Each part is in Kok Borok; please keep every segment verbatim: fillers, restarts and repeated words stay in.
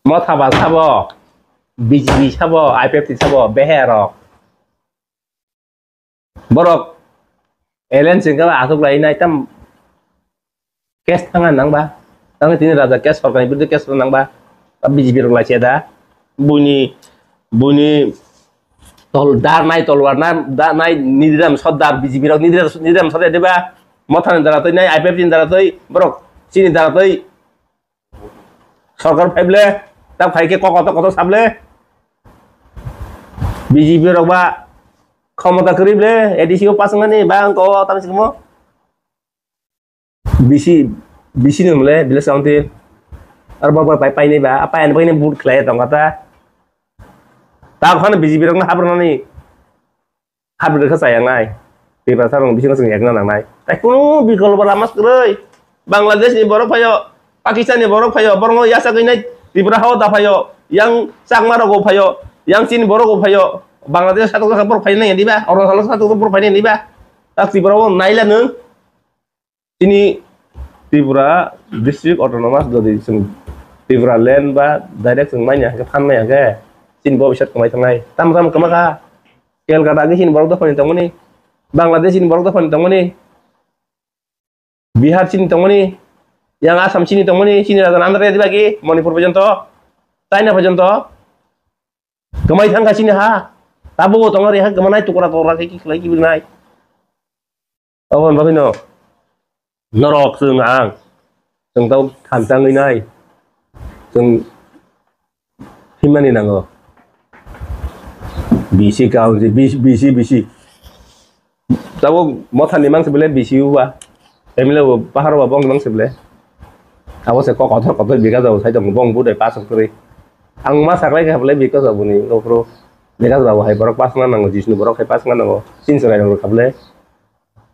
Motha ba sabo, B J P sabo, I P F T sabo, behe rok. Borok alliance wngkha aswk lai nai tam case thanga nang ba. Tamo tini raja case sorkar ni biruddhe case nang ba. B J P rok lai cheda. Buini, buini tol dar nai tolwar na da nai Nidiram Sordar B J P rok Nidiram, Nidiram Sordar deba. Motha ni dara twi nai I P F T ni dara twi borok chini dara twi Sorkar phaible, ta phai khe kok kotor kotor sable. B J P rok ba khomota kwrwi ble, A D C o pass wngmani ba ang ko tam sikmo. B C, B C no mle, village council. Ar bo bo pai pai ni ba, apa yang pai ni vote khlai tong kata. Ta khana B J P rok no habrani. Habri khe chaya nai. Tiprasa rok bisingo chwng yakna nangnai. Tai kunu bikolpo lama kwrwi. Bangladesh ni borok phaio, Pakistan ni borok phaio, borokno yachagwi nai Tripura hao da phaio, yang Chakma rogo phaio, yang chini borok bo phaio, Bangladesh satok borok phainai diba, Arunachal satok borok phainai diba. Tak Tripura o naila nwng. Chini Tripura District Autonomous jodi chwng Tripura land ba direct chwng manya hwnkhe phan manya hwnkhe chini bobiswt kwmai thangnai. Tamo tamo kwma kha? Calcutta age chini borok dophani tongmani, Bangladesh chini borok dophani tongmani, Bihar chini tongmani, yang Assam chini tongmani, chini raja Andhra Pradesh bagi Manipur porjonto, China porjonto. Kwmai thang kha chini ha. Tabuk tongo reha kwmanai tukra tukra khe khlai kibirnai. Aboni bagwino norok chwng ang chwng tau thansa wngwi nai. Chwng himnani nango. Bisi kaun si, bisi, bisi, bisi. Tabuk mothani mangsi bele bisi uwa. M L A bo pahar uwa bong mangsi bele. Abo se kok kotor kotor biga jabo sai tong bong budai pass kwrwi. Ang ma saklai kha bele bika jabo ni nokro. Biga jabo hai borok pass na nango, jisni borok hai pass na nango. Chin chwrai rok kha bele.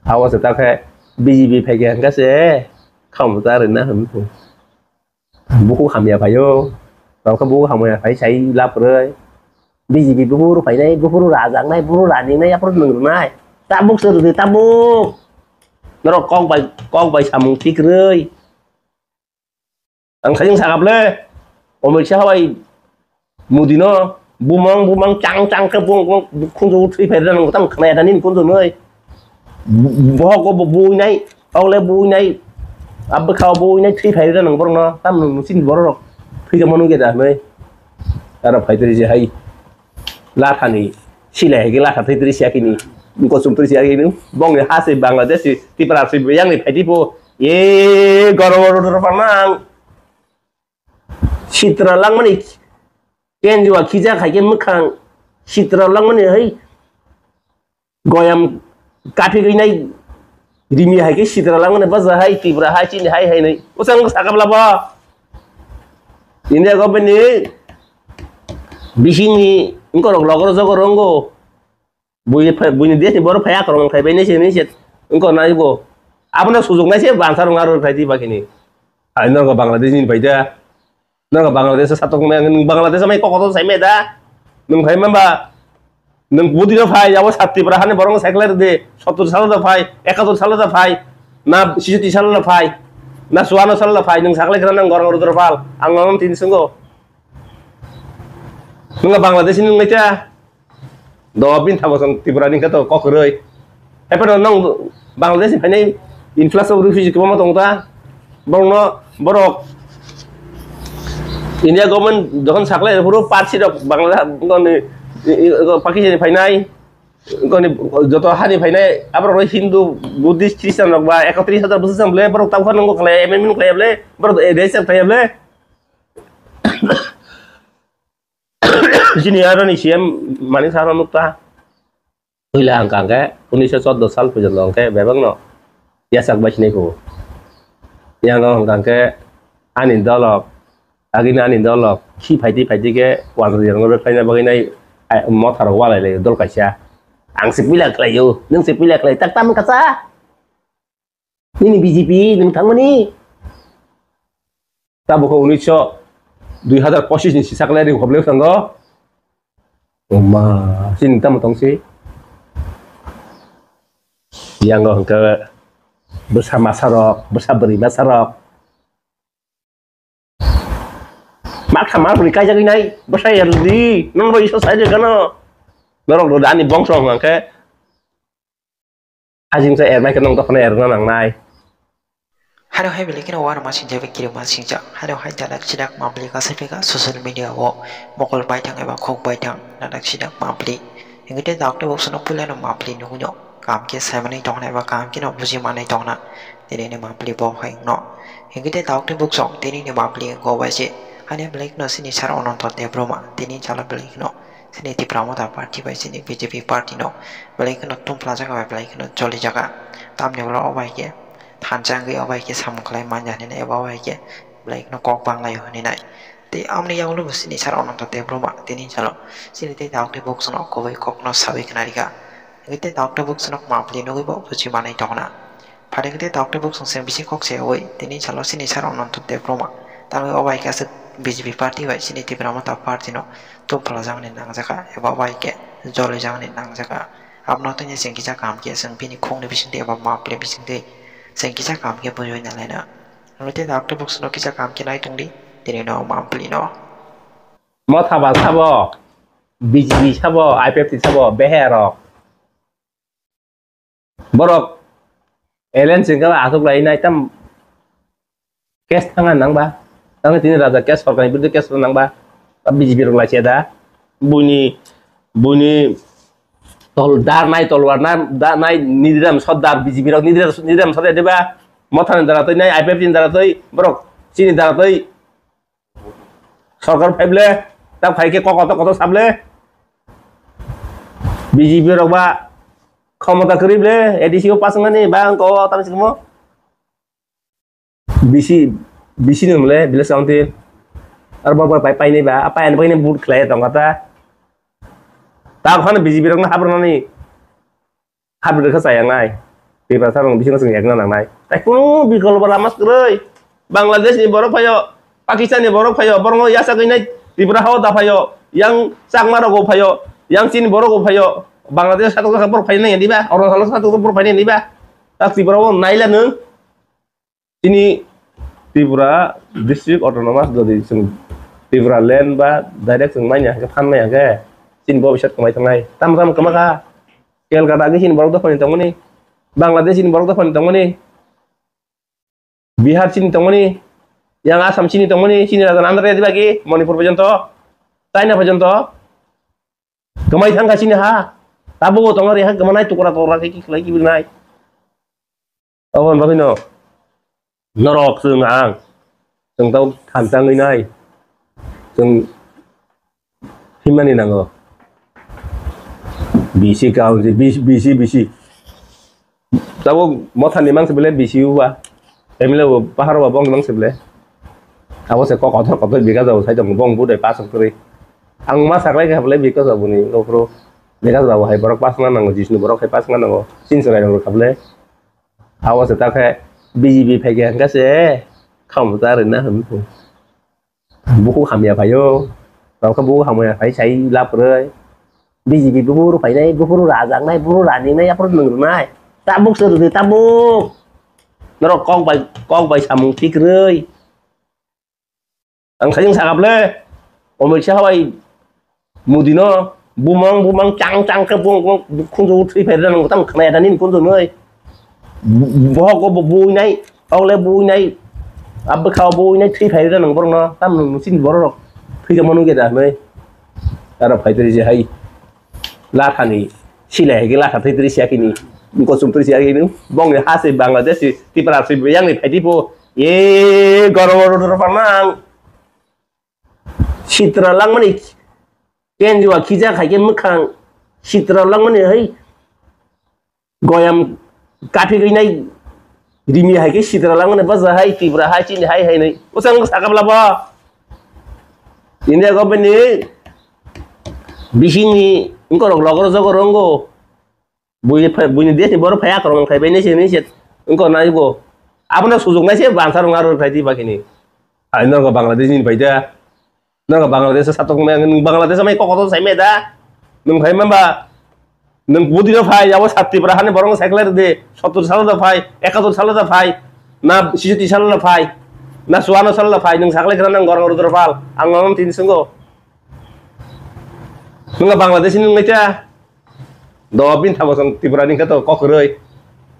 Abo se ta khe B J P phai khe hwnkhe se kham ta rwna hwn. Bukhuk hamya phaio, tamo khe bukhuk hamya phai sai laprwi. B J P buphuru phainai, buphuru rajaknai, buphuru raningnai, aphuru nwng rwnai. Tabuk se rwdi, tabuk. Norok kok bai, kok bai samung tikrwi. Ang sajeng sakap le, Amit Shah bai Modi no bumang bumang chang chang khe bung bung khunju thwi phai rwna nang tam khnaya da nini khunju noi. Bohok bo buinai, ogle buinai, abwkha buinai thwi phai rwna nang borok no tam nung sin borok rok thwi jama nung ge da noi. Aro phai twi je hai. Lathani silai hai khe latha thwi twi siya kini. Kosum twi siya kini. Bongni ha se Bangladesh se Tripura se yang ni phai di bo. Ye goro goro doro pang nang. Sitra langmani kenjua khijak hai khe mwkhang. Sitra langmani hai goyam kaphigwi nai rimi hai khe sitra langmani baja hai Tripura hai chini hai hai nai. Usang sakabla ba. India government ni bisingni wngkorok logoro jogoro wngo. Bui phai, buini desh ni borok phai akromon khai bai nai se, nai se wngkor nai bo. Abono sujuk nai se bansa rung aro khai di bakini. Hai nogo Bangladesh ni bai da. Nogo Bangladesh sa tok mai, nwng Bangladesh mai kok kotor sai mai da. Nwng phai mamba. Nwng budi no phai, abo sat Tripura hani borok sai khlai de. Sottor salo da phai, ekattor salo da phai. Na sisoti salo da phai. Na suwano salo da phai. Nwng saklai khna nang gorong rudra pal. Ang ngam tin sungo. Nwng Bangladesh ni nwng nai ta. Do bin thabo chwng Tripura ni khe to kok kwrwi. Hai phano nang Bangladesh ni phainai influx of refugee kwbangma tongo ta. Borokno, borok India government jokhon saklai phuru Parsi rok Bangla-, nini, i, i, Pakistan ni phainai, nini joto hani phainai, aborok Hindu, Buddhist, Christian rok ba ekatris hajar bwswk sam ble, borok tabukha nangkuk khlai, amendment khlai ble, borok register khlai ble. Chini aro ni C M Manik Saha no nukta. Puila hwnkha hwnkhe unisho chordo sal porjonto hwnkhe bebakno yachak bai sinai phuo. Yango hwnkha hwnkhe ani dolok, agini ani dolok khi phaidi phaidi khe wanjwk rwkhlaina bagwi nai, ai, motharok walai laio dol kaisa. Ang se puila khlaio, nwng se puila khlai, tak tamo kacha. Nini B J P nwng thangmani. Tabukho unisho dui hazar pochis ni sisa khlai ring hoble thango. Oma, chini tamo tongsi. Yango hwnkhe bwsa masarok, bwsa bwrwi masarok. Patha ma bwrwi kaijagwi nai, bwsai erdi, non bo iso sai de gano. Norok rwda ani bongso hwnkhe. Ajing sa ernai khe nong dophano erna nangnai. Haro hai belai kheno uanama singjak bai kirima singjak. Haro hai dadak sidak mapli kasai phaikha social media o mokol baithang eba khuk baithang dadak sidak mapli. Hingke te doctor boksono puilano mapli nugwino kaham khe saimanwi tongna eba kaham kheno bujimanwi tongna tini ni mapli bo hai wngno. Hingke te doctor boksong tini ni mapli go bai se hani belai kheno sini sar Ananto Debbarma tini chala belai kheno sini Tipra Motha Party bai sini B J P party no belai kheno tumpla jaga bai belai kheno choli jaga. Tamni ulo o bai khe thansa wngwi o bai khe samung khlai manya hinwi eba o bai khe belai kheno kok banglaio hinwi nai. Tei amoni yagulo bo sini sar Ananto Debbarma tini salo sini tei tabuk tei boksono kubui kokno sawi khna rikha. Tei tabuk tei boksono mapli nugwi bo buji manwi tongna. Phaidi khe tei tabuk tei boksong se bisi kok se oi tini salo sini sar Ananto Debbarma tangwi o bai khe aswk B J P party bai sini Tipra Motha party no tumpla jakni nangjakha eba o bai khe joli jakni nangjakha. Abono tini chwng kisa kaham khe chwng bini khukni bisingtwi eba mapli bisingtwi chwng kisa kaham khe bujui nalaina. Aro tei tabuk tei boksono kisa kaham khe nai tongdi tini no mapli no. Motha ba sabo, B J P sabo, I P F T sabo, behe rok. Borok alien singkha aswk lai nai tam case thanga nang ba. Tamo tini raja case sorkar ni biruddhe case nang ba. B J P rok lai cheda. Buini, buini tol dar nai tolwar na da nai Nidiram Sardar B J P rok Nidiram, Nidiram Sardar deba. Motha ni dara twi nai I P F T ni dara twi borok chini dara twi Sorkar phaible, tak phai khe kok kotor kotor sable. B J P rok ba khomota kwrwi ble, A D C o pass wngmani ba ang ko tam sikmo. B C, B C ni mole, village council. Ar bo pai pai ni ba, apa en pai ni vote khlai tong kata. Ta khon B J P rok na habrani. Habri kha chaya nai. Tiprasa rok bisingo chwng ekna nangnai. Tai kunu bikolpo lama kwrwi. Bangladesh ni borok phaio, Pakistan ni borok phaio, borokno yachagwi nai Tripura hao da phaio, yang Chakma rogo phaio, yang chini borok phaio, Bangladesh satok borok phainai diba, Arunachal satok borok phainai diba. Ta Tripura o naila nwng. Chini Tripura District Autonomous jodi chwng Tripura land ba direct chwng manya hwnkhe phan manya hwnkhe chini bobiswt kwmai thangnai. Tamo tamo kwma kha. Calcutta hwnkhe chini borok dophani tongmani, Bangladesh chini borok dophani tongmani, Bihar chini tongmani, yang Assam chini tongmani, chini raja Andhra Pradesh bagi Manipur porjonto, China porjonto. Kwmai thangkha chini ha. Tabuk tongo reha kwmanai tukra tukra khe khlai kibirnai. Aboni bagwino norok chwng ang chwng tau thansa wngwi nai. Chwng himani nango. B C council, B C, B C, B C. Tabuk mothani mangsa bele B C uba. M L A bo pahar uba bong mangsa bele. Abo se kok kotor kotor bika jabo sai tong bong budai pass kwrwi. Ang ma saklai kha bele bika jabo ni nokro. Bika jabo hai borok pass na nango, jisnu borok hai pass na nango. Chin chwrai rok kha bele. Abo se ta khe B J P phai khe hwnkhe se kham ta rwna hwn. Bukhuk hamya phaio. Tamo khe bukhuk hamya phai sai laprwi. B J P buphuru phainai, buphuru rajaknai, buphuru raninai, aphuru nwngrwnai. Tabuk se rwdi, tabuk. Norok kok bai, kok bai samung tikrwi. Ang khaiyung sakap le. Omil Shah bai Modi no bumang bumang chang chang khe bung bung khunju thwi phai rwna nang tang khna ya nini khunju noi. Bohok bo bui nai, ok le bui nai, abwkha bui nai thwi phai rwna nang borok no tam nung sin borok rok thwi manu ge da noi. Aro phai twi je hai lathani silai hai ge latha thwi twi siya kini, kochum twi siya kini, bong ni ha se Bangladesh si Tripura si yang ni phai di po ye goro goro goro panang. Sitra langmani kenjua khijak hai khe mwkhang sitra langmani hai goyam kaphik rinai rimi hai khe sitra langmani baja hai Tripura hai chini hai hai nai bwsang sakabla bo India government ni bisingni wngkorok logoro jogoro wngo. Buini pha-, buini desh ni borok phai akromon khai bai nai se, nai se, wngkor nai bo. Abono sujuk nai se, bansa rok aro khai di bakini. Ai, norok Bangladesh ni bai da. Norok Bangladesh sa tok me, nwng Bangladesh mai kok kotor sai me da. Nwng phai ma ba. Nwng budi no phai, abo sat Tripura hani borok cycle de, sottor salo da phai, ekattor salo da phai, na sisoti salo da phai. Na suano salda phai, nwng saklai khna nang gorong rudra pal. Ang nono tini swngo. Nwng Bangladeshi nwng naita. Do bin thabo sang Tripura ni khato kok roi.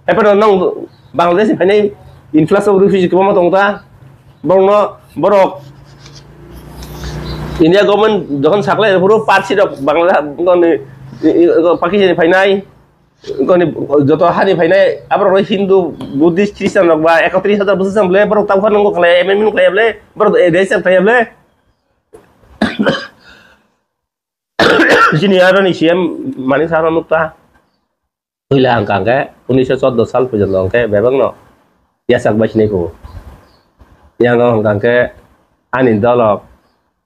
Hepe no nang Bangladeshi phainai influx of refugee kwbangma tong ta. Borok no, borok India government jokhon saklai phuru Parsi rok Bangla, Pakistan phainai. Koni joto hani phainai, aborok rok Hindu, Buddhist, Christian rok ba ekotris hajar bwswk sam bwle, borok tabukha nungo khlai, M M N khlai bwle, borok register khlai bwle. Chini aroni C M Manik Saha nukta. Puila hwnkha hwnkhe unisho chordo sal porjonto hwnkhe bebakno yachak bai sinai kho. Yango hwnkha hwnkhe ani dolok,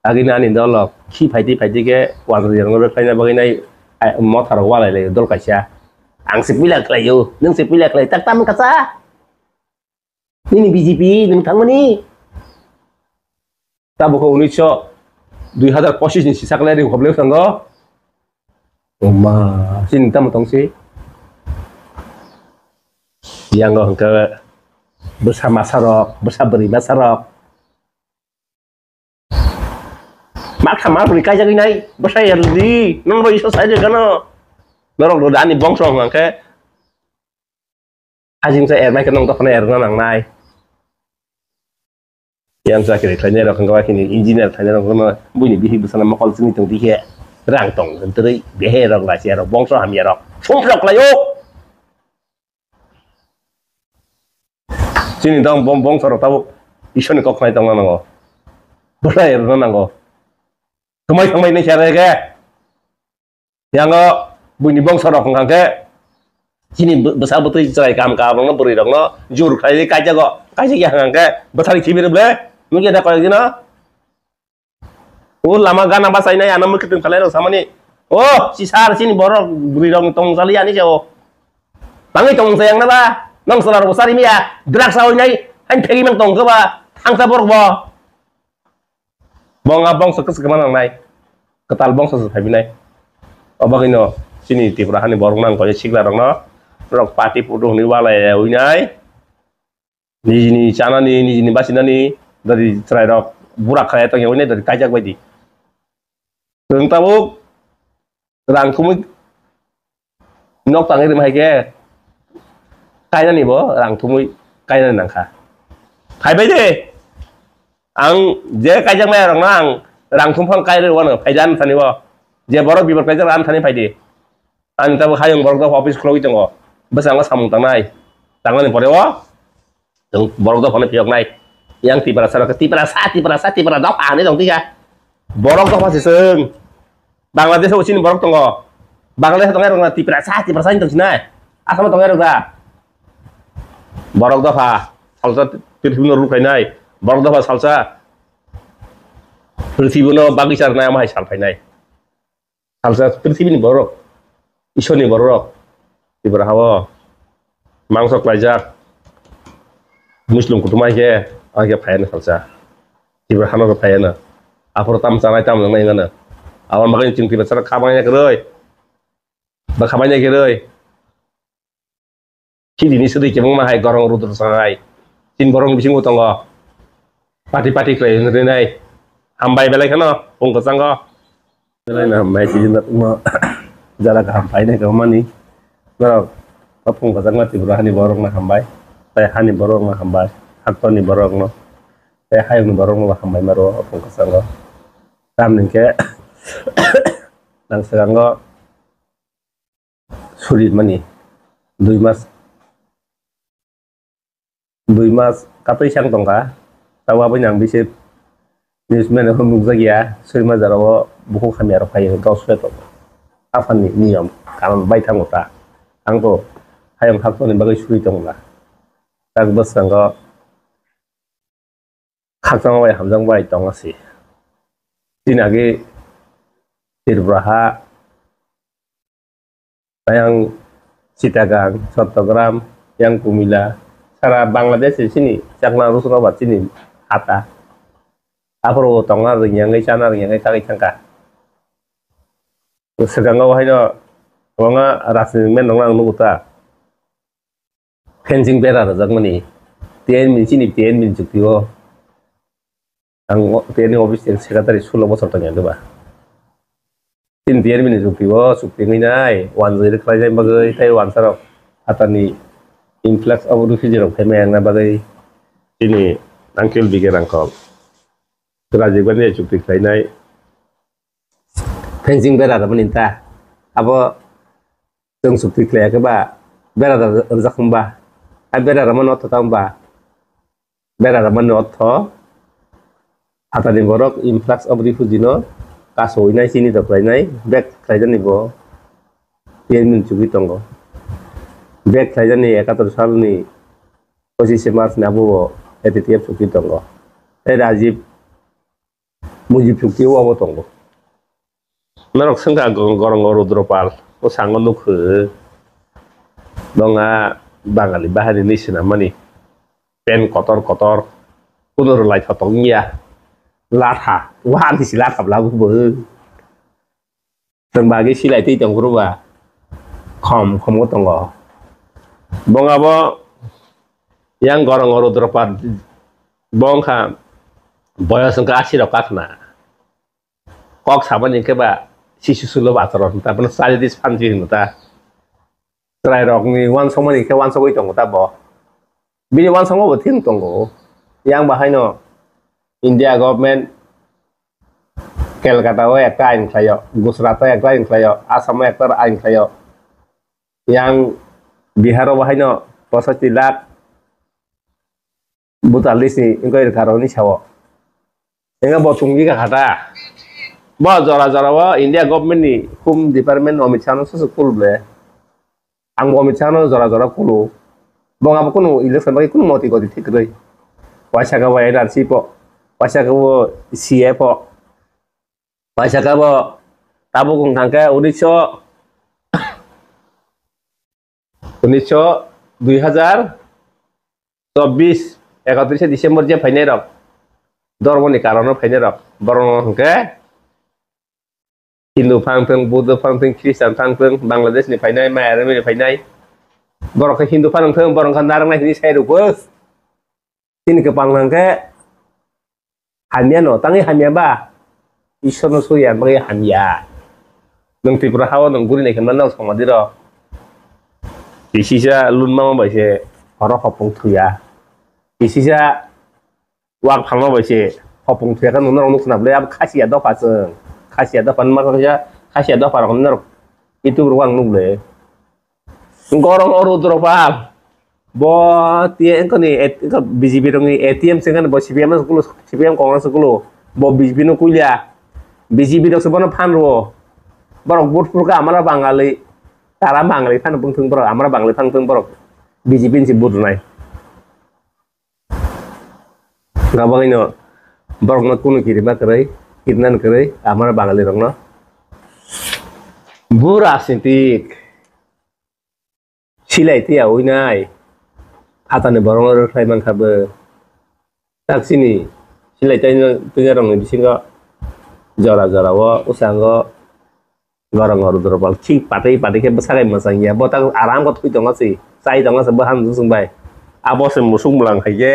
agini ani dolok khi phaidi phaidi khe wanjwk rwkhlaina bagwi nai, ai, motharok walai lai dol kaisa. Ang se puila khlaio, nwng se puila khlai, tak tamo kacha. Nini B J P nwng thangmani. Tabukho unisho dui hazar pochis ni sisak le ring hoble thango. Oma, sini tamo tongsi. Yango hwnkhe bwsa masarok, bwsa bwrwi masarok. Mak sama bwrwi kaijagwi nai, bwsa erdi, nang bai iso sai de gano. Norok do ani bongso hwnkhe. Ajing sa er mai khe nong dophano erna nangnai. Yang chakri khlainai rok hwnkhe ba khini engineer khlainai rok hwnkhe buini bihik bwsano mokol chwngwi tong dikhe rang tong hwntwi behe rok lachi rok bongso hamya rok sumprok khlaio. Chini dong bom bongso rok tabuk Ishorni kok khnai tongna nango. Bwsai rwna nango. Thumai thangmai nai khe. Yango buini bongso rok hwnkha khe chini bw-, bwsa bwtwi chwrai kaham kaham rokno bwrwi rokno jur khlaiwi kaijago. Kaijak ya hwnkha khe bwthari khibi rwble. Nukya da koyok dino. O lama gana bachainai ano mwkhwtwng khalai rok samani. O chisar chini borok bwrwi rok tong jali ani jao. Tangwi tong sayang na ba. Nang solar bo sari miya. Drugs awi nai. Hain thegi mang tong khe ba. Thangsa borok bo. Bo wngkha bongso kwchwkma nangnai, kwtal bongso se phaibinai. O bagwino chini Tripura hani borok nang koi sikla rokno, norok party photo hwnwi walai ya winai. Nijini chanani, nijini bachinani, dari chwrai rok bura khlai tongya winai dari kaijak baidi. Chwng tabuk rang thumwi nok tangwi rwma hai khe kainani bo rang thumwi kainani nangkha. Phaibai de, ang je kaijakmaya rokno ang rang thum phang kai rwano phaida ani thani bo. Je borok bibar kaijak ani thani phaidi. Ani tabuk hayung borok dopha office khulogwi tongo. Bwskango samung tangnai. Tangnani pore o. Chwng borok dophano phiyoknai. Yang Tiprasa rok, Tiprasa, Tiprasa, Tipra dopha hinwi tong tikha. Borok dopha se chwng. Bangladesh o chini borok tongo. Bangladesh tongnai rok na Tiprasa, Tiprasa hinwi tong sinai. Assam o tongnai rok da. Borok dopha salsa prithibi no rukhainai. Borok dopha salsa prithibi no bagwi charnai, ama hai sal phainai. Salsa prithibini borok, Ishorni borok, Tripura hao mangso klaijak, Muslim kutumai khe, ang khe phaiano salsa. Tripura hano khe phaiano. Aphuru tam chanai, tam nwngnai hwnano. Aboni bagwi chwng Tripura sara kha bangya kwrwi. Ba kha bangya kwrwi. Chini ni sidi kebengma hai gorong rudra sangai. Chini borok ni bisingo tongo. Pati pati khlai rinai. Hambai belai kheno phung kwchango. Belai no hambai chini no jara kaham painai kaham mani. Norok o phung kwchangma Tripura hani borok no hambai. Tai hani borok no hambai. Haktorni borok no. Tai hayungni borok no hambai maro o phung kwchango. Tamni khe nang swkango suri mani dui mas, dui mas katui sang tongkha, tabo aboni ang bisi news mano nukjak ya, suri mas jora o bukhuk hamya rok phai rok sui tongo, aphani niyom karon bai thango ta, ang to hayung haktorni bagwi suri tongo na, tak bwskango. Khakchangma bai hamjakma bai tongma se. Chini age Tripura ha, ayang Chittagong, Chattogram, yang Kumila, sara Bangladesh se chini chakna rusukma ba chini hata. Aphuru tongna rwngya wngwi chana rwngya wngwi tagwi thangkha. Swkango haino kwbangma rajnitik men rokno ang nugo ta. Fencing bera rwjakmani, T N B chini T N B ni chukti o Ang o-, T N ni office ni secretary sulo bosor tongya diba. Chini T N ni chukti o chukti wngwi nai, wanjwi rwkhlainai bagwi tei wansarok phatarni influx of refugee rok phaima yangna bagwi chini Uncle B K Rangkhol Rajiv Gandhi chukti khlainai. Fencing bera rwmani ta abo chwng chukti khlaiya khe ba bera rwjak hwnba, a bera rwmani ortho ta hwnba, bera rwmani ortho phatarni borok influx of refugee no kasowinai, chini rok khlainai, bag khlaijani bo T N ni chukwi tongo. Bag khlaijani ekator salni pochishe March ni abo A T T F chukwi tongo. Tei Rajiv Mujib chukti o abo tongo. Norok swngkha go-, gorongo Rudropal, o sango nukho. Nonga Bangali bahari ni sinammani. Pen kotor kotor. Kuno rwlai thotok wngya. Latha. Wahar ni si latha bla bo. Tong bagi silai twi tong kuru ba. Khom, khom ko tongo. Bonga bo yang gorongo Rudropal. Bongkha boyos wngkha asi rok kakhna. Kok samani hwnkhe ba sisu sulo ba acharon ta, bono chari dis phansi hino ta. Chwrai rokni uansukmani hwnkhe uansugwi tongo ta bo. Bini uansukma bo thik tongo. Yang bahaino India government Kolkata o ekta ain khlaio, Gujarat o ekta ain khlaio, Assam o ekta ain khlaio. Yang Bihar o bahaino posotti lakh voter list ni wngwi rwkha rokni sao. Enga bo chungwi kha kha ta. Bo jora jora o India government ni Home Department Amit Shah no susu kul ble. Ang bo Amit Shah no jora jora kulo. Bo abo kunu election bai kunu moti goti thik rwi. Waisa ka bo N R C po. Waisa ka bo C A po. Waisa ka bo tabuk wng thang khe unisho, unisho, dui hajar chobbish, ekatrishe December je phainai rok, dhormo ni karon o phainai rok, borok no hwnkhe Hindu phang thung, Buddha phang thung, Christian phang thung, Bangladesh ni phainai, Mayarami ni phainai, borok khe Hindu phang thung, borok khe narwknai hinwi sai rwkos. Chini kwpal hwnkhe hamya no, tangwi hamya ba? Ishwar no suriya bagwi hamya. Nwng Tripura hao nwng guri naikhe manna samadhi rok. Kisisa lunmama bai se horo hopung thuya. Kisisa wak phalma bai se hopung thuya khe nwng norok nukna bwle abo khasiya dopha chwng. Khasiya dopha numa khe khasiya dopha rok norok YouTube rok ang nukle. Gorong o Rudropal. Bo tiye engkoni et-, engko B J P rokni A T M se engkoni bo C P M no kulo, C P M Congress kulo. Bo B J P no kulia. B J P rok se bono phan rwo. Borok vote phurkha amara Bangali. Tara Bangali phan bwngthung borok, amara Bangali phan bwngthung borok. B J P ni se vote rwnai. Gabangino borokno kunu kirima kwrwi, kirnan kwrwi amara Bangali rokno. Bo rajnitik. Silai tiya winai. Phatani borokno rwkhlai mankha bo. Tak chini silai twi-, twinai rokni bisingo jora jora o, usango gorong o Rudropal khik patwi patwi khe bwsakhe mwchang ya. Bo tak aram khe thwi tongo se, chai tongo se, bo hamjwk chwng bai. Abo se musuk mwlang hai khe.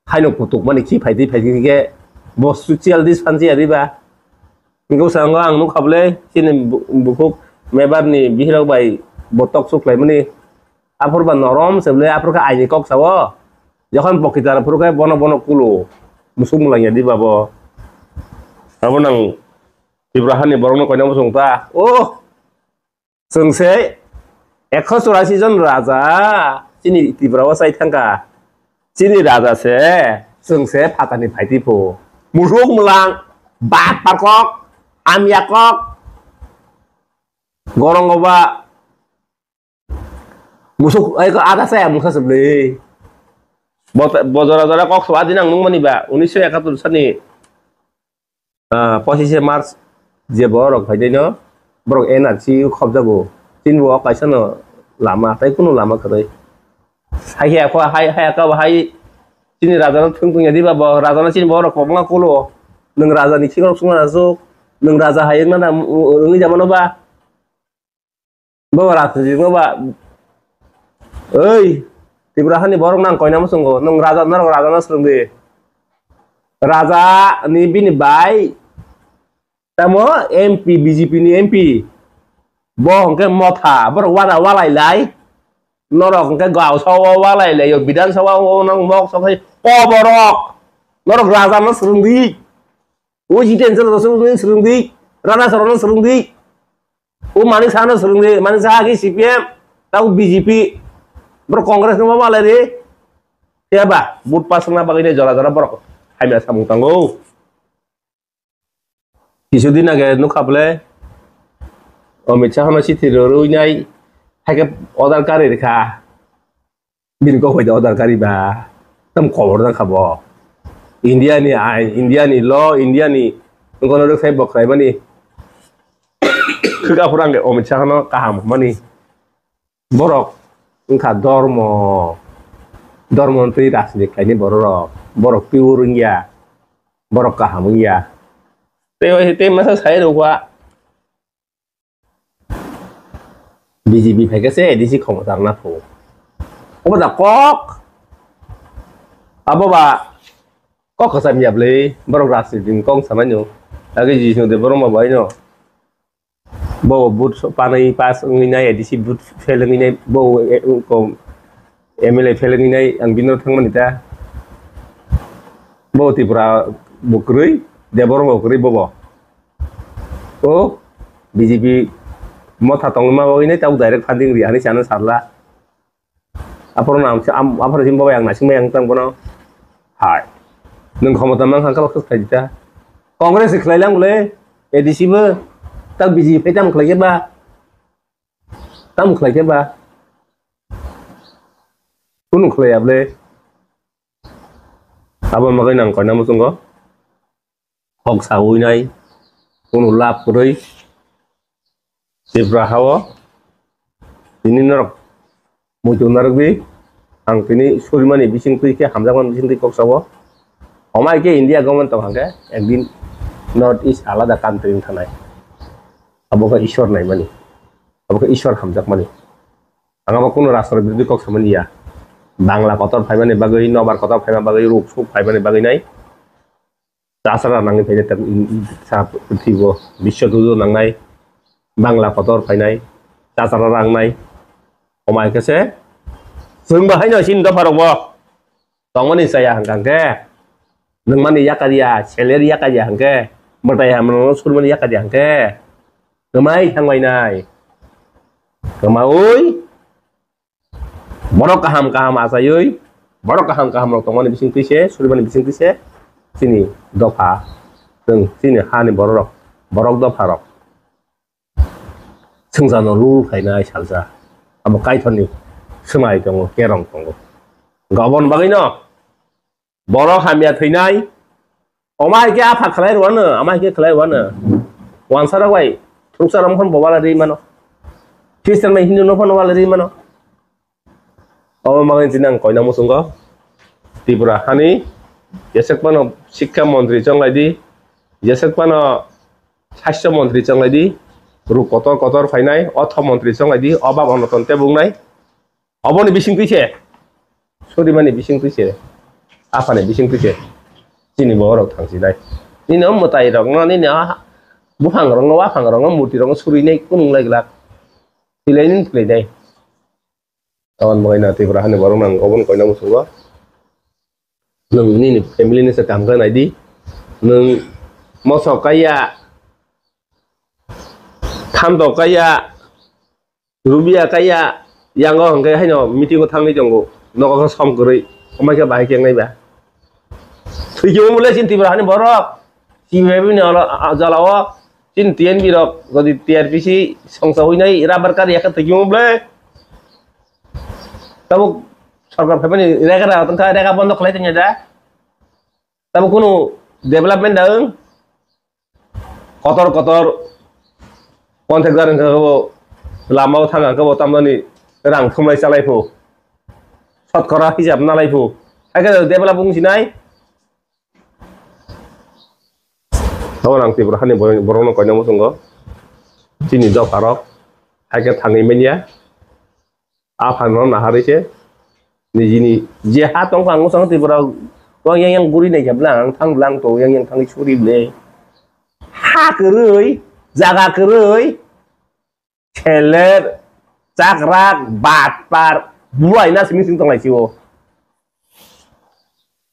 Haino kutuk mani khi phaidi phaidi khe bo social distance ya diba. Hingke bwskango ang nukha bwle chini bu-, bukhuk mebar ni bihirok bai bo tok chuk khlai mani. Aphuru ba norom se bwle aphuru khe aini kok sao. Jokhon bo kitar aphuru khe bono bono kulo musuk mwlangya diba bo. Abo nang Tripura hani borok no koina bosong ta. Oh! Chwng se ekho churasi jon raja chini Tripura o chai thangkha. Chini raja se chwng se phatani phaiti phu. Musuk mwlang, bat parkok, amya kok, gorong oba, musuk ai ko ada saya mungsa sebeli. Bo, bo jora jora kok so adin ang nungmani ba, unisho ekatur sani. Ah, pochishe March je borok phaidai no, borok N R C o khobjago. Chini bo kaisa no lama, tai kunu lama kwrwi. Hai hai akho, hai, hai akho, hai chini raja no thung thung ya diba bo, raja no chini borok kwbangma kulo. Nwng raja ni khikrok sungna asuk, nwng raja hai wngna na, wngwi jamano ba. Bo rajniti no ba, oi, Tripura hani borok nang koina muchungo, nwng raja, norok raja no swrwng di. Raja ni bini bai, tamo M P, B J P ni M P. Bo hwnkhe motha, borok wana walai lai. Norok hwnkhe gao sao walai lai, Bidhan Sabha o nang mok sok hai koborok. Norok raja no swrwng di. O Jiten Chakma no swrwng di, swrwng di. Rana Soro no swrwng di. O Manik Saha no swrwng di, Manik Saha ki C P M, tamo B J P. Borok Congress no ma walai ri. Phiya ba, vote pass wngna bagwi ni jora jora borok hamya samung tango. Kisu din age nukha bole, Amit Shah no chithi rwrwi nai, haikhe order kari rikha. Bini kok bai da order kari ba, tam kobor da kha bo. India ni ain, India ni law, India ni gono rwkhe bo khlai mani. Khwk aphuru ang Amit Shah no kaham mani. Borok wngkha dormo, dormo twi rajniti khlaini borok rok, borok pure wngya, borok kaham wngya. Tei, tei masa sai rwkha. B J P phaikhe se A D C khomota rwna phu. Obo da kok. Abo ba kok kwcham ya bwlwi borok rajniti ni kok sanai no. Age Jisnu Debbarma bai no. Bo vote panai pass wngwi nai A D C vote fail wngwi nai bo, eh, ko M L A fail wngwi nai ang bini thangmani ta. Bo Tripura bo kwrwi, Debbarma bo kwrwi bobo. O B J P motha tongma bagwi nai tabuk direct funding ri hinwi sana sarla. Aphuru no ang, am-, aphuru simi babai ang naising bai ang tang bono. Hai. Nwng khomota mang kha khe khlai di ta. Congress khlai lang bole, A D C bo, tak B J P tam khlai khe ba. Tam khlai khe ba. Kunu khlai ya bole. Abo magai nang koina muchungo. Kok sawi nai, kunu lab kwrwi Tripura hao tini norok muitu narwgwi ang tini surimani bisingtwi khe hamjakmani bisingtwi kok sao. Omai khe India government tong hangkhe ekdin North East alada country wng thanai. Abo khe Ishwar naimani, abo khe Ishwar hamjakmani. Ang abo kunu rashtra birodhi kok samani ya. Bangla kotor phaimani bagwi, nobar kotor phaima bagwi, ruk suk phaimani bagwi nai. Chachara nangwi phainai tak sa prithibo biswa dudu nangnai, Bangla kotor phainai, chachara rangnai, omai khe se chwng bo haino chini dopha rokbo tongmani chaya hwnkha hwnkhe, nwngmani yakarya, salary yakarya hwnkhe, mwtai hamrokno surmani yakarya hwnkhe, kwmai thanglainai, kwmaui. Borok kaham kaham achaiwi, borok kaham kaham rok tongmani bising twi se, surimani bising twi se, chini dopha, chwng chini hani borok rok, borok dopha rok, swngcharno rule khainai salsa, abo Kaitorni swmai tongo, kerong tongo. Gabon bagwino. Borok hamya thwinai, omo hai khe apha khlai rwano, omo hai khe khlai rwano. Wansarok bai thwngsa rok phano bo wala rwi mano. Christian bai Hindu no phano wala rwi mano. Omo bagwi chini ang koina muchungo. Tripura hani jesek phano Shiksha Montri chonglai di, jesek phano Sastho Montri chonglai di, ruk kotor kotor phainai, Ortho Montri chonglai di, obab onoton tebuk nai. Oboni bising twi se, surimani bising twi se, aphani bising twi se, chini borok thang sinai. Nini o mwtai rokno, nini o buphang rokno, waphang rokno, murti rokno surinai kunung lai glak. Thwilaini thwilainai. Aboni bagwi no Tripura hani borok no ang oboni koina muchungo. Nwng nini family ni se kaham khe nai di. Nwng moso kaiya, thanto kaiya, Rubia kaiya, yango hwnkhe haino meeting o thangwi tongo, nogo khe som kwrwi, omo khe bahai khe wngnai ba. Thwikhe omo le chini Tripura hani borok, C P I ni olo, a, jala o, chini T N B rok, jodi T R P C songsa ui nai, rubber kar yakhe thwikhe omo le. Tabuk sorkar phaimani rega rega tongkha, rega bondo khlai tongya da. Tabuk kunu development da wng. Kotor kotor contractor wngkha khe bo lama o thang khe bo tamjani rang thumlai chalai phu, sotkora hisab nalai phu, hai khe develop wng sinai. Abo ang Tripura hani borok, borokno koina muchungo chini dopha rok hai khe thangwi manya. Aphano naharwi se nijini je ha tongkha ang bwskango Tripura Ko yang yang guri nai khe bwlang, ang thang bwlang to, yang yang thangwi suri ble. Ha kwrwi, jaga kwrwi, seler, chakrak, batpar, buai na simi sing tonglai sio.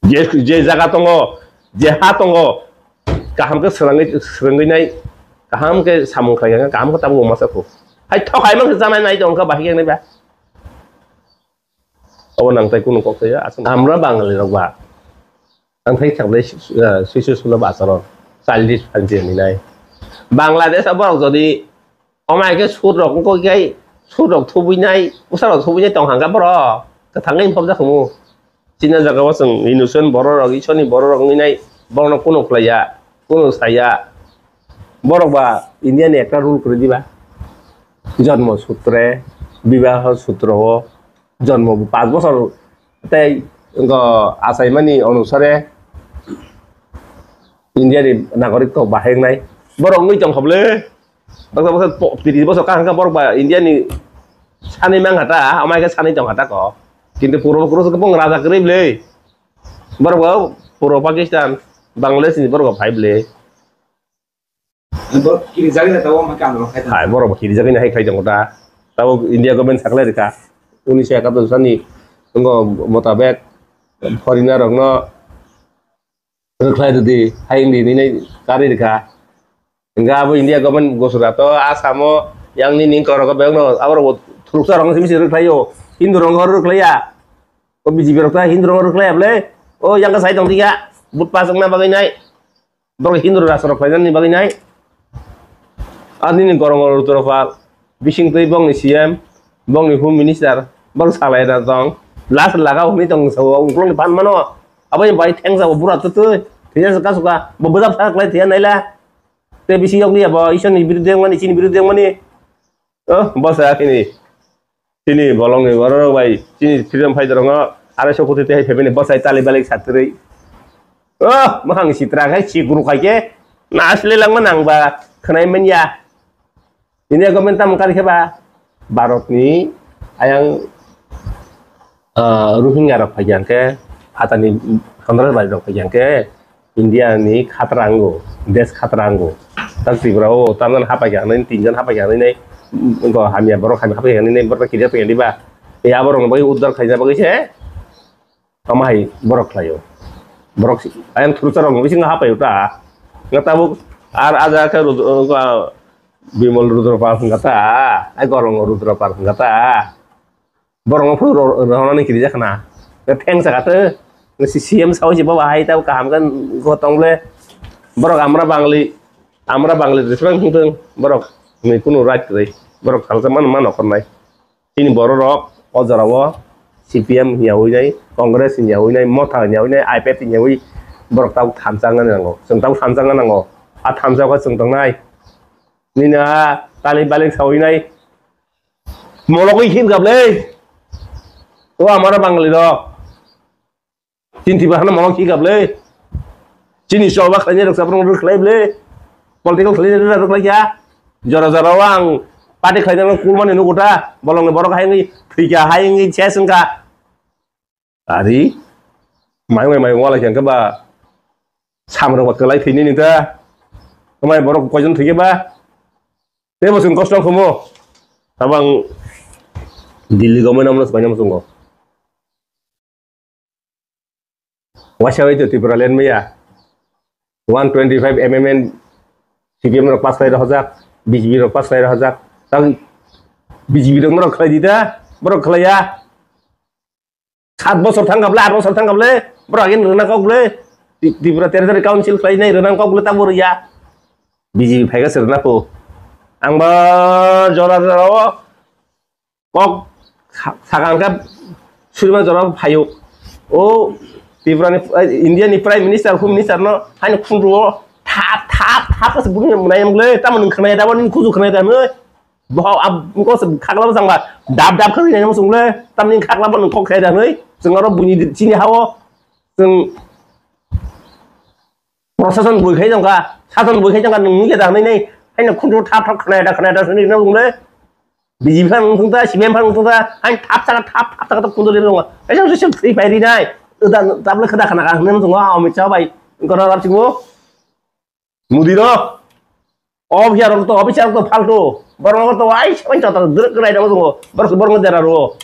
Je, je jaga tongo, je ha tongo, kaham khe swrangwi, swrangwi nai, kaham khe samung khlai kha, kaham khe tabuk masa kho. Hai thokai mang khe janai nai tong kha bahai khe nai ba. Obo nang tai kunu kok saya, aswk. Amra Bangali rok ba. Ang thai kha ble, eh, suisu sulo ba acharon. Childish phansi ni nai. Bangladesh abo rok jodi omai khe sur rok ko kai, sur rok thubui nai, usa rok thubui nai tong hangka boro. Kathang ngai phobja khumu. China jaga o chwng innocent boro rok, isor ni boro rok ngai nai, borok no kunu khlaiya, kunu saya. Borok ba India ni ekta rule kwrwi diba. Jonmo sutre, bibaho sutro o, jonmo paanch bosor tei wngkha achaimani onusare India ni nagorik kok bahai wngnai. Borok wngwi tongkha bwle. Baksa baksa po-, tris bosor kaham kha borok ba India ni sanwi mang kha ta, amai khe sanwi tong kha ta kok. Kintu puro puro se kebong raja kwrwi bwle. Borok ba puro Pakistan, Bangladesh ni borok ba phai bwle. Borok kirijagwi na tabuk, omo khe andolon khai tongo. Hai, borok bo kirijagwi na hai khai tongo ta. Tabuk India government saklai rwkha. Unisho ekator sani wngo motabek foreigner rokno rwkhlai rwdi, hai wngdi hinwi nai karwi rwkha. Hwnkhe abo India government gosora to Assam o yang nini korok o bebak no aborok bo thuruksa rok no simi se rwkhlai o. Hindu rok no rwkhlai ya. O B J P rok ta Hindu rok no rwkhlai ya bwle. O yang khe sai tong thik ya. Vote pass wngna bagwi nai. Borok Hindu rok rasta rok khlainani bagwi nai. Ar nini gorong o Rudra Pal, bising twi bongni C M, bongni Home Minister, bong salai da tong. Last laga hwnwi tong sa o, uklok ni phan mano. Abo ni bai thengsa o bura twi twi. Thwiya sa kasuka, bo bwdap sa khlai thwiya naila. Te bisi yok ni abo, Isor ni biruddhe wngmani, chini biruddhe wngmani. Oh, bosa kini. Chini bolongni bororok bai chini freedom fighter rokno arai so koti tei hai phebeni bosai tali balik satri. Oh, mahang sitra khai sikru khai ke na asle langma nang ba khnai manya. Ini government tam kar khe ba Bharat ni ayang, ah, Rohingya rok phai yang ke hatani Khandra bai rok phai yang ke India ni khatra ango, desh khatra ango. Tak Tripura o tamdan hapai kha nai, tinjon hapai kha nai, go hamya borok hamya hapai kha nai, borok kiri hapai kha nai ba. E aborok no bai uddar khaina bagwi se, tamo hai borok khlaio. Borok si-, ayang thursa rok no bisingo hapai uta. Nga tabuk ar aja khe Rud-, uh, Bimal Rudra Pal hwnga ta, ai Gorong Rudra Pal hwnga ta. Borok no phuru ro-, rohornani kiri jakna. Thanks sakha tei si C M sao si baba hai tabo kaham khe go tong le. Borok amra Bangli, amra Bangli jeswrang thung thung. Borok ni kunu right kwrwi. Borok salsa man man okhornai. Chini borok rok o jora o C P M hinya hui nai, Congress hinya hui nai, Motha hinya hui nai, I P F T hinya hui borok tabo thansa wngna nango. Chwng tabo thansa wngna nango. A thansa khe chwng tongnai. Nini a tali balik sawi nai. Mologwi hin kable. O amara Bangali rok. Chini Tripura hano molog hin kable. Chini choba khlainai rok sabrang rok khlai ble. Political khlainai rok khlai kya. Jora jora o ang party khlainai rok kulmani nugo ta. Bolongni borok hai wngwi thwikha hai wngwi ses wngkha. Ari, mai mai mai wala khe ba samrok ba kwlai thwini ni ta. Mai borok koijon thwikhe ba. Tei bo chwng kosto khumo. Tabang Delhi gomai namno swbaina muchungo. Waisa bai to Tripura land maya. One twenty five M M N C P M rok pass khlai rok hojak, B J P rok pass khlai rok hojak. Tang B J P rok norok khlai di da, borok khlai ya. Sat bosor thang kable, aat bosor thang kable, borok agin rwna kok ble. Tri-, Tripura Territory Council khlainai rwna kok ble tamo rwya. B J P phaikha se rwna pho. Ang ba jora jora o kok sa-, sakang khe surima jora phaio. O Tripura ni, eh, India ni Prime Minister, Home Minister no haino khunru o thap thap thap khe se buni mwnai ble. Tamo nwng khwnai da bo, nini kuju khwnai da nwi. Bo, ab-, ko se khakla bwsang ba dap dap khakli nai muchung le, tamni khakla bo nung kok khai da nai, chwng aro buini di-, chini ha o, chwng prosason bui khai jong kha, sason bui khai jong kha, nung nung khe da nai nai, hai no khunju thap thap khna da khna da sini nung le, B J P phan nung thung ta, C P M phan nung thung ta, hai thap saka thap thap saka to khunju le nung, hai jong se thwi phai ri nai. Udan tablet khada khana ka hwnwi muchungo Amit Shah bai. Goro rap chingo. Mudi no. Officer rok to, officer rok to faltu. Borok rok to ai sai to dwrwk kwnai da muchungo. Borok borok dera ro.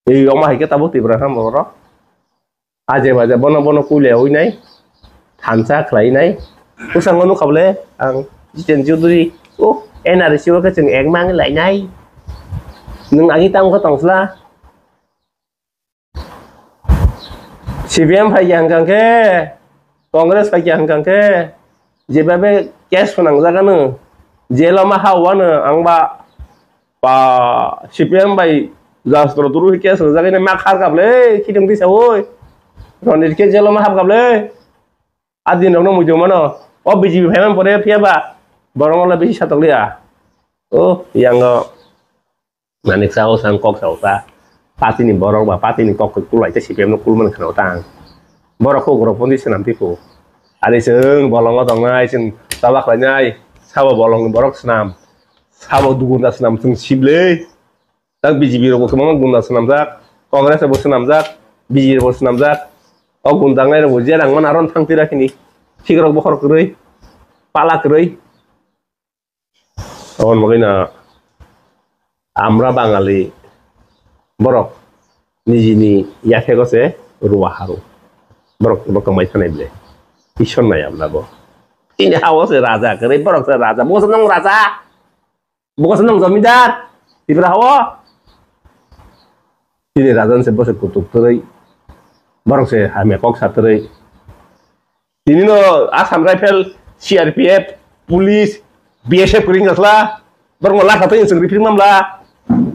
Ei oma hai khe tabuk Tipra ham borok. Aje baje bono bono kuile oi nai. Thansa khlai nai. Bwskango nukha bole ang Jiten Chaudhary. O N R C o khe chwng ek mang lai nai. Nwng agi tamo khe tong sla. C P M phai khe hwnkha khe, Congress phai khe hwnkha khe, jebabe case swnamjak ano, jail o ma ha o ano ang ba, ba C P M bai jastro turu case rwjak ani ma khar kap le, khitong tisa oi. Ronit khe jail o ma hap kap le. A din rok no muitu mano. O B J P phai man pore phiya ba, borok no bisi satok liya. O, yang o. Manik sao sang kok sao ta. Party ni borok ba party ni kok kulai te C P M no kulmani khana tang. Borok kok rok pondi swnam tipo. Ari chwng bolongo tongnai, chwng tabak lainai, sabo bolong ni borok swnam. Sabo dugunda swnam chwng sible. Tak B J P rok bo kwbangma gunda swnamjak, Congress rok bo swnamjak, B J P rok bo swnamjak. O gunda nai rok bo je rang mana aron thang tira kini. Thik rok bokhor kwrwi, pala kwrwi. Aboni bagwino amra Bangali borok nijini yakhego se ruwa haru. Borok bo kwmai thanai ble. Ishwar nai amra bo. Ini hao se raja kwrwi, borok se raja. Bo se nong raja. Bo se nong jomidar. Tipra hao. Ini raja se bo se kutuk kwrwi. Borok se hamya kok sa kwrwi. Tini no Assam Rifle, C R P F, Police, B S F kring gasla, borok no lakha twi chwng rifri mamla.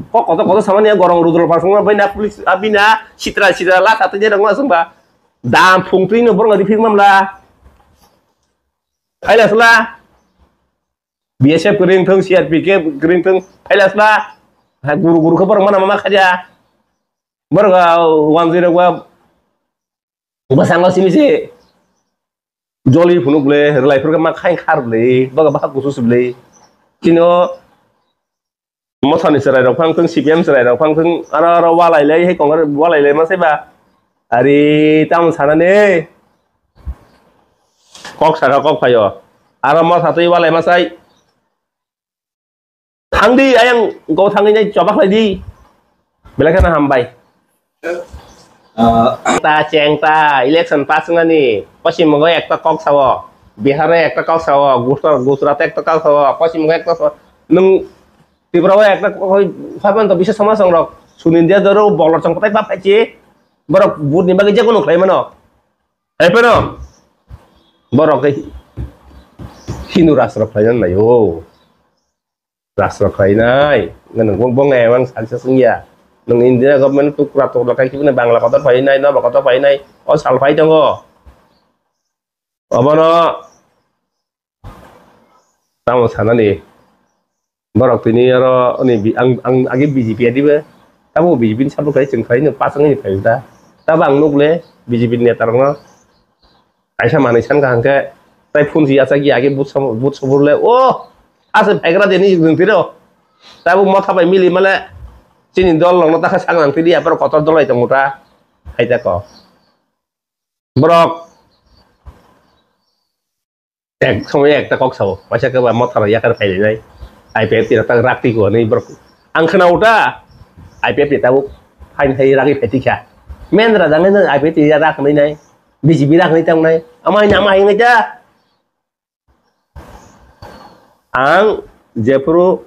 Kok koto koto samani gorong rudol pasung bai na police abina sitra sitra lakha twi rang ma sung ba. Dam phung twi no borok no rifri mamla. Khaila sla. B S F kring thung, C R P F kring thung, phaila sla. Ha guru guru khe borok mana mama khaja. Borok ah, one zero wa bwskango simi se joli phunuk le, rwlai phuru khe ma khaing khar le, boga bwkha kusu se le. Chini o motha ni chwrai rok phang thung, C P M chwrai rok phang thung, aro aro walai lai, hai Congress walai lai ma sai ba. Ari tamo sana ne. Kok saka kok phaio. Aro motha twi walai ma sai. Thangdi, ayang go thangwi nai chobak lai di. Belai kheno hambai. Ah. Ta cheng ta election pass wngnani Poschim Bongo ekta kok sao, Bihar o ekta kok sao, Gujarat, Gujarat o ekta kok sao, Poschim Bongo ekta sao. Nwng Tripura o ekta kok hoi, hoi man to bisa somasong rok. Sunindia doro bolor chong patai pa phaichi. Borok vote ni bagwi jekono khlai mano. Hai phano. Borok ke Hindu rastro khlai nai o. Rastro khlainai, nang bong bong ngai mang salsa sungya. Nang India government tu kura tu lakai kibuna Bangla kotor painai, Noba kotor painai, o sal pai tongo. Obono tamo sanani. Borok tini oro oni bi-, ang, ang agi B J P adiba. Tamo B J P ni support khai chwng khai no pasang ni phai ta. Tabo ang nuk le B J P ni neta rok no. Kaisa manwi san kaham khe, tai phone si yachak ya, age but sabo, but sabo le, oh, ase phaikra de ni jwng tiro. Tabuk motha bai mili male, chini dol rok no takha sak nang tidi, aphuru kotor dol bai tongo ta. Hai ta ko. Borok. Ek somoi ekta kok sao, waisa khe ba motha rok yakar phai lai nai. I P F T rok tak rak twi ko ni borok. Ang khna uta, I P F T tabuk phain hai ragwi phai tikha. Mendra jang nai I P F T ya rak nai nai. B J P rak nai tang nai. Amai na amai ngai ta. Ang jephuru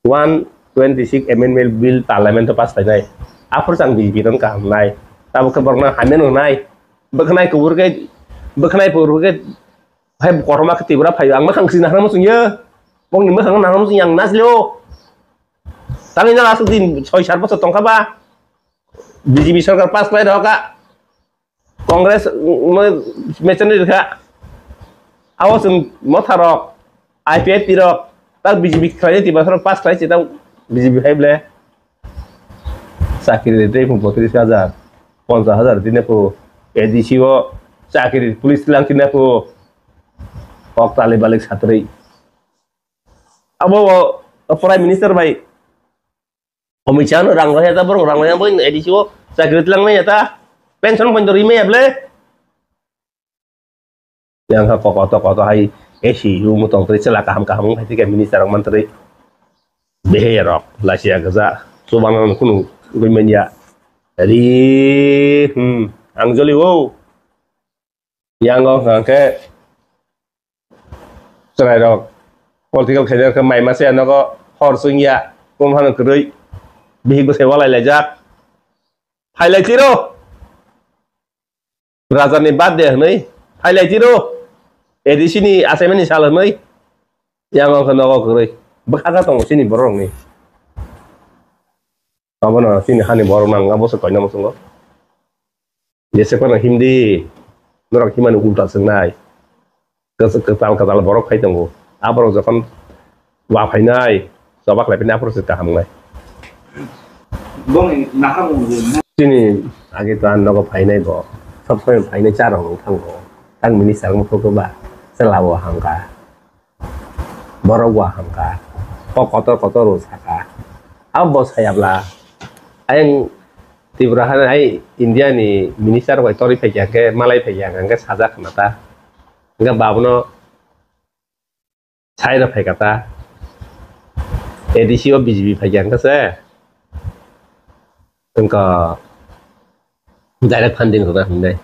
one twenty six amendment bill parliament o pass khlainai. Aphuru chang B J P no kaham nai. Tabuk khe borokno hamya nwngnai. Bwkhnai kubur khe, bwkhnai kubur khe, hai kotorma khe Tripura phaio. Ang mwkhang si nahra muchungya. Bongni mwkhang nahra muchungya ang nasilo. Tamni no aswk din soi sat bochor tongkha ba. B J P sarkar pass khlai rokha. Congress, mm, mechanwi rwkha. Abo chwng motharok, I P F T rok, tak B J P khlainai twi basarok pass khlai se tang B J P hai ble. Chakri rwtwi phung botris hajar, ponchas hajar tini phu, A D C o chakri police lang tini phu. Kok tali balik satri. Abo, o, Prime Minister bai Omit Shah no rang rohya ta, borok rang rohya bo A D C o chakri tlang maya ta, pension pon dori maya ble. Yang ha kokoto koto hai A C room tong twi chela kaham kaham hai tike minister rok man twi behe rok lasia gaja chubang kunu gwi manya ri hmm ang joli o. Yang o hwnkha khe chwrairok political khaina khe mai masa ya nogo hor chwngya kum hano kwrwi bihik bwsai walai laijak. Phailai tiro. Rajani birthday hwnwi phailai tiro. A D C ni achaimani sal hwnwi yang o khe nogo kwrwi bwkha kha tongo chini borok rokni. Abono chini hani borok nang abo se koina muchungo. Jese kono himdi norok himani ulta swngnai. Kwtal kwtal borok phai tongo. Aborok jokhon wa phainai, choba khlai phini aphuru se kaham wngnai. Bongni naharmung rwna. Chini age to ang nogo phainai bo. Sob somoi phainai cha rok wng thango. Tang minister wng thok ba. Chwla bo hangka. Borok wa hangka. Kok kotor kotor rw saka. Abo bo sayabla. Ayang Tripura hai India ni minister bai tori phai khe malai phai khe sajak khna ta. Hingke babono Sai rok phai kata. A D C o B J P phai kha se. Engka direct funding rwna hwnwi.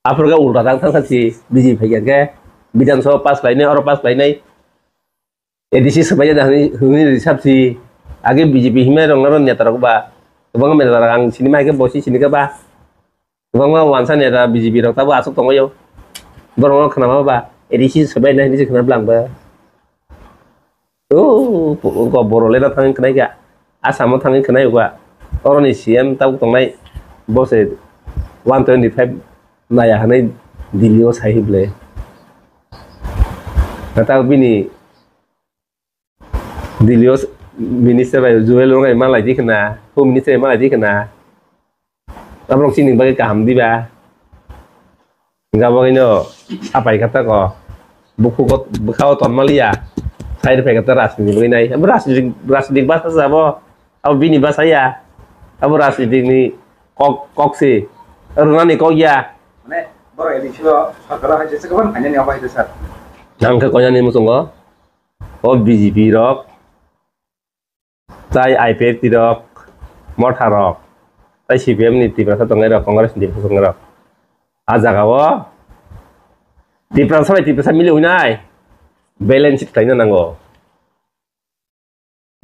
Aphuru khe ulta tang thang si B J P phai kha khe Bidhan Sabha pass khlainai, oro pass khlainai. A D C swbai da hwnwi, hwnwi risap si. Age B J P himnai rok naro neta rok ba. Kwbangma neta rok ang sini ma hai khe bo si sini khe ba. Kwbangma wansa ni da B J P rok tabuk aswk tongwi o. Borok no khna ma ba A D C swbai nai hinwi se khna bwlang ba. O ko boro le da thang khnai kha. Assam o thangwi khnai ba. Oro ni C M tabuk tongnai bo se one twenty five naya hwnwi Delhi o sai hi ble. Tabuk bini Delhi o minister bai Jewel rok bai malai di khna, home minister bai malai di khna. Aborok chini bagwi kaham diba? Hingke abo haino sapai kha tako. Bukhuk o, bwkha o tonma liya. Sai rwphai kha ta rajniti bagwi nai. Abo rajniti, rajniti basa se abo. Abo bini basa ya. Abo rajniti ni kok, kok se. Rwnani kok ya. Mane, borok A D C o sarkar o hai jesa kwbang phainani abo hai sir. Nang khe koinani muchungo. O B J P rok, tai I P F T rok, Motha rok, tai C P M ni Tiprasa tongnai rok, Congress ni Tiprasa tongnai rok. A jaga o Tiprasa bai Tiprasa mili huinai balance khlaina nango.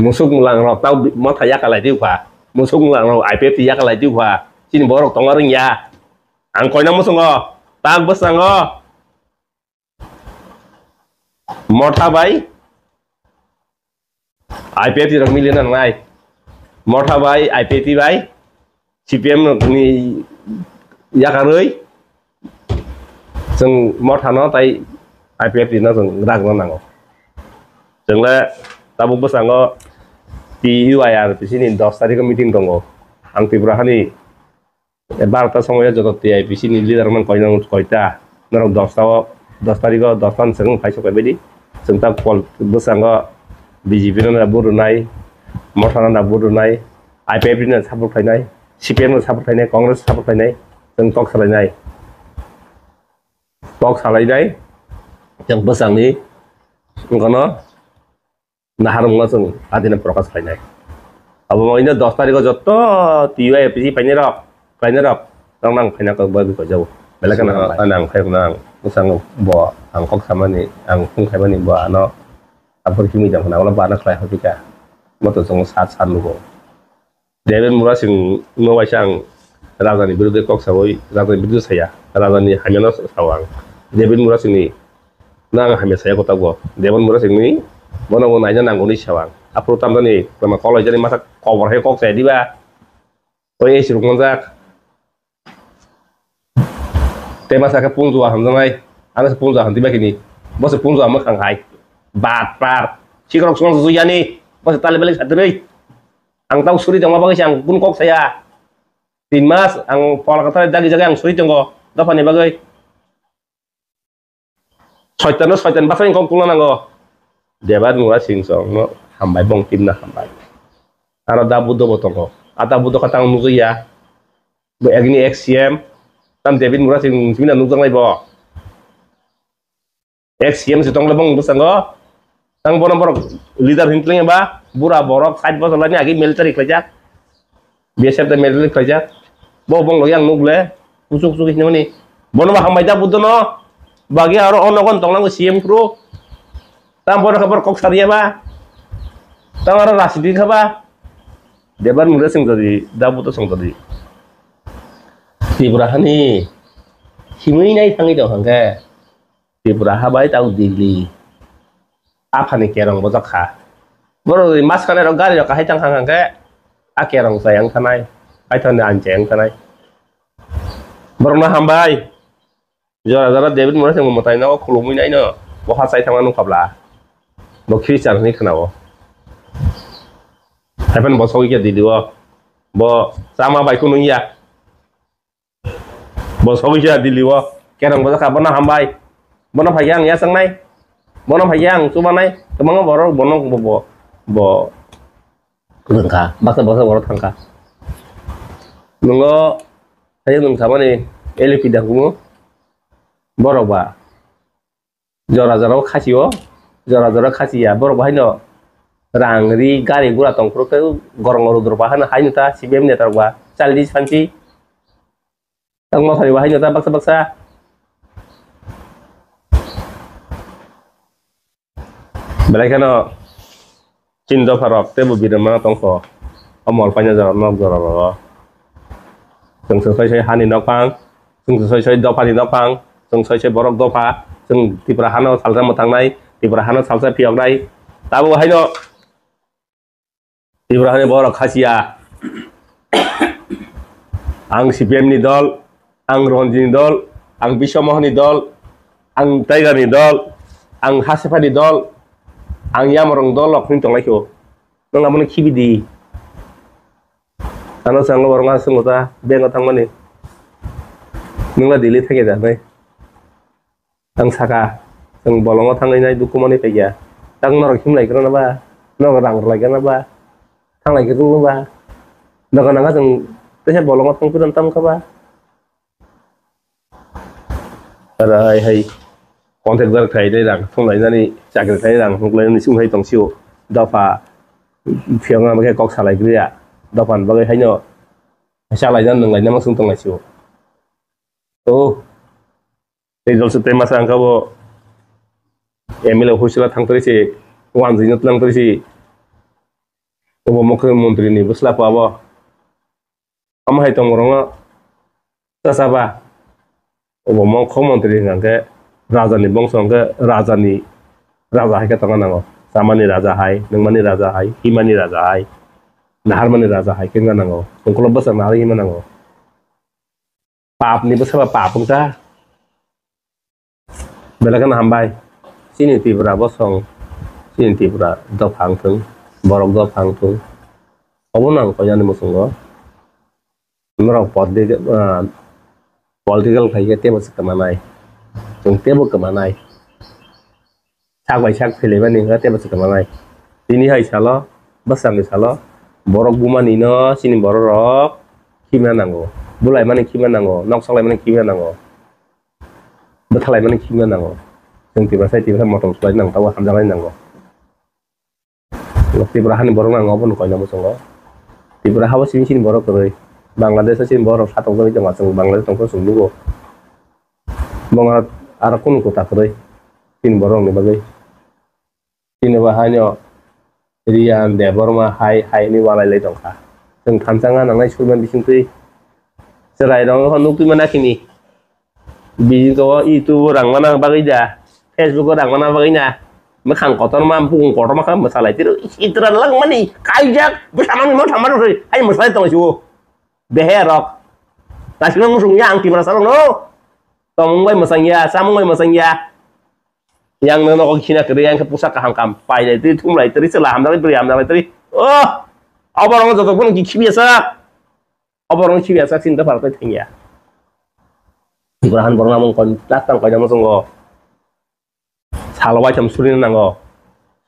Musuk mulang rok tau Motha yakalai diu kha. Musuk mulang rok I P F T yakalai diu kha. Chini borok tongo ring ya. Ang koina muchungo. Tak bwskango. Motha bai I P F T rok mili nangnai. Motha bai I P F T bai C P M rok ni yakarwi chwng Motha no tai I P F T no chwng ragna nango. Chwngle tabuk bwskango T U I R P C ni dos tarikh o meeting tongo. Ang Tripura hani Barota somoyo joto T I P C ni leader man koina koita norok dosta o, dos tarikh o dosta ni swkang phai sok paibaidi. Chwng ta kol bwskango B J P no na vote rwnai, Motha no na vote rwnai, I P F T no support khlainai, C P M no support khlainai, Congress support khlainai, chwng kok salainai. Kok salainai, chwng bwsangni wngkano naharmungno chwng adina prokash khlainai. Abo wngkha dos tarikh o jotto T U I P C painai rok, khlainai rok, rok nang khaina kok bagwi kojago. Belai kheno hambai. Ano ang khairok nang, bwskango bo ang kok samani, ang phung khaimani bo ano aphuru himwi tong khna, ulo bo ano khlai hophika. Moto chwng sat sat nugo. Deven Murasing no waisa ang Rajani birude kok sawi, Rajani birude saya, Rajani hamyano sao ang. Deven Murasingni no ang hamya saya kotabo. Deven Murasingni bono bo naina nango ni sao ang. Aphuru tamjani tama kolai jani masa kobor hai kok saya diba. Oi esi ruk manjak. Te masa khe punjua hamjaknai, ano se punjua hamti bakini. Bo se punjua mwkhang hai. Bat par. Sikrok song su yani. Bo se tali balik satirwi. Ang tau suri tongma bagwi se ang kun kok saya. Tin mas ang pol kata dagi jaga ang suri tongo. Dophani bagwi. Soitano soitan bachai kok tungna nango. Debat Murasing song no hambai bong timna hambai. Aro da Buddho bo tongo. A da Buddho kha tang nukjakya. Bo agini ex C M. Tam David Murasing simi na nukjaknai bo. Ex C M se tongla bong bwskango. Tang bono borok leader hin tleng ba. Bura borok sait bosor lani agi military khlaijak. B S F da military khlaijak. Bo bong logi ang nukle. Kusuk kusuk hinmani. Bono ba hambai da Buddho no. Bagi aro onogon tonglango C M phuru. Tang bono khabar kok sariya ba. Tang aro rajniti kha ba. Debar mura sing tadi, da Buddho song tadi. Tripura hani himui nai thangwi tong hangke. Tripura ha bai tau Delhi. Aphani kerong bojak kha. Borok maskane rok gari rok kahai tang hang hangke. A kerong chayang thanai. Aithani an chayang thanai. Borokno hambai. Jora jora David Murasing mwtai no khulumui nai no. Bo ha chai thangma nukhabla. Bo Christian hwnwi khwnao. Haiphano bo sogwi khe Delhi o. Bo chama bai kunu ya. Bo sogwi khe Delhi o. Kerong bojak kha bono hambai. Bono phai ang ya sangnai. Bono phai ang chubanai. Kwbangma borok bono bo, bo, bo. Wngkha. Baksa baksa borok thangkha. Nungo, hai nwng samani L P da kumo. Borok ba. Jora jora o khasi o. Jora jora khasi ya. Borok ba haino. Rang ri gari gura tong phuru khe gorong rudro ba hano haino ta C P M neta rok ba. Chaldi santi. Tang mosari bahai no ta baksa baksa. Belai kheno chin dopha rok tebo birma tongkho. O mol paina jora nok jora rogo. Chwng chwng soi soi hani nok phang. Chwng chwng soi soi dopha ni nok phang. Chwng soi soi borok dopha. Chwng Tripura hano salsa mwthangnai. Tripura hano salsa phiyoknai. Tabo haino. Tripura hani borok khasiya. Ang C P M ni dol, ang Ronji ni dol, ang Biswa Mohan ni dol, ang Tiger ni dol, ang Hasepa ni dol, ang Yamrong dol rok hwnwi tonglaikho. Nwng abono khibi di. Ano sango borok aswk ta bank o thangmani. Nwng la Delhi thangya da hnai. Ang saka, chwng bolongo thangwi nai dukhu manwi phaikya. Tang norok himlai kwrwna ba, norok rang rwlai kwrwna ba, thanglai kwrwngno ba. Doga nanga chwng teisa bolongo thang kwrwng tam kha ba. Aro hai hai contractor khai dai rang thunglai nani chakri khai rang huklai nani sung hai tong sio. Dopha phiyokna bagwi kok salai griya. Dopha ni bagwi haino salai jan nwnglai nama sung tong lai sio. Oh. Tei jolse tei masa ang kabo M L A office la thang tari si, wanjwi no tlang tari si, obo mukhyamantri ni bwsla pa bo. Amo hai tong rongo chasa ba. Obo mokho mantri hwnkha khe raja ni bongso hwnkhe raja ni raja hai khe tongna nango. Chamani raja hai, nungmani raja hai, himani raja hai, naharmani raja hai khe wngna nango. Tongkolo bwswk nahar hima nango. Pap ni bwsa ba pap wngkha. Belai kheno hambai. Chini Tripura bosong, chini Tripura dopha wngthung, borok dopha wngthung. Obono ang koinani muchungo. Norok political, ah, political khai khe teibo se kwmanai. Chwng teibo kwmanai. Sak bai sak phelaimani wngkha teibo se kwmanai. Tini hai salo, bwskango salo, borok bumani no chini borok rok khibina nango, bulaimani khibina nango, nok salaimani khibina nango, bwthalaimani khibina nango. Chwng Tiprasa, Tiprasa motom sulai nang, tabo hamjaknai nango. Tripura hani borok nango, abono koina muchungo. Tripura habo simi sini borok kwrwi, Bangladesh o sini borok satokjagwi tongo, chwng Bangladesh tongkhe chwng nugo. Bongor aro kunu kota kwrwi chini borok rokni bagwi. Chini bo haino Riyan Debbarma hai hai hinwi walai lai tongkha. Chwng thansa wngna nangnai surman bisingtwi chwrai rok wngkha nukgwi mana khini. Bisingtwi o YouTube o rang mana bagwi da, Facebook o rang mana bagwi na. Mwkhang kotorma, bukung kotorma khe mwsalai tiro. Itra langmani kaijak, bwsamani motha mano hai mwsalai tongsiwo. Behe rok. Naisingno muchung ya ang Tiprasa rokno. Tongmung bai mwchang ya, chamung bai mwchang ya. Yang no nogo khina kwrwi, yang khe pusa kaham kam pailai twi, thumlai twi, chwla hamjaknai twi, hamjaknai twi. Oh! Oborokno joto phano khibiya sak. Oborokno khibiya sak, sinta phalak twi thangya. Ibrahim borokno amung kon tak tang koina muchungo. Salo waitham surina nango.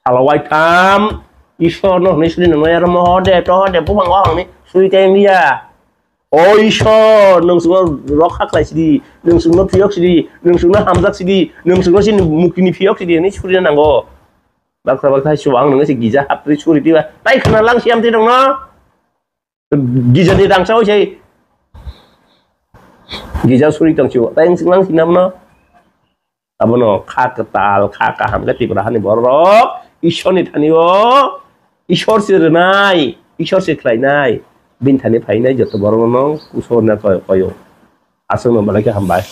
Salo waitham Ishwar no hwnwi suri nang nai, aro mohodev, tohodev, buphang wahang ni suri tei wngya. O Ishwar, nwng chwngno rokha khlai sidi, nwng chwngno phiyok sidi, nwng chwngno hamjak sidi, nwng chwngno chini mukti ni phiyok sidi hwnwi suri nango. Baksa baksa hai chuwang nwng se gija hapri suri tiba. Tai khna lang siam ti dong no. Gija ni rang sao sei. Gija suri tong chiwo. Tai nwng chwng lang sinam no. Abono kha kwtal, kha kaham khe Tripura hani borok Ishwar ni thani o Ishwar se rwnai, Ishwar se khlainai, bini thani phainai joto borok no kuso na koyo, koyo. Aswk no belai khe hambai.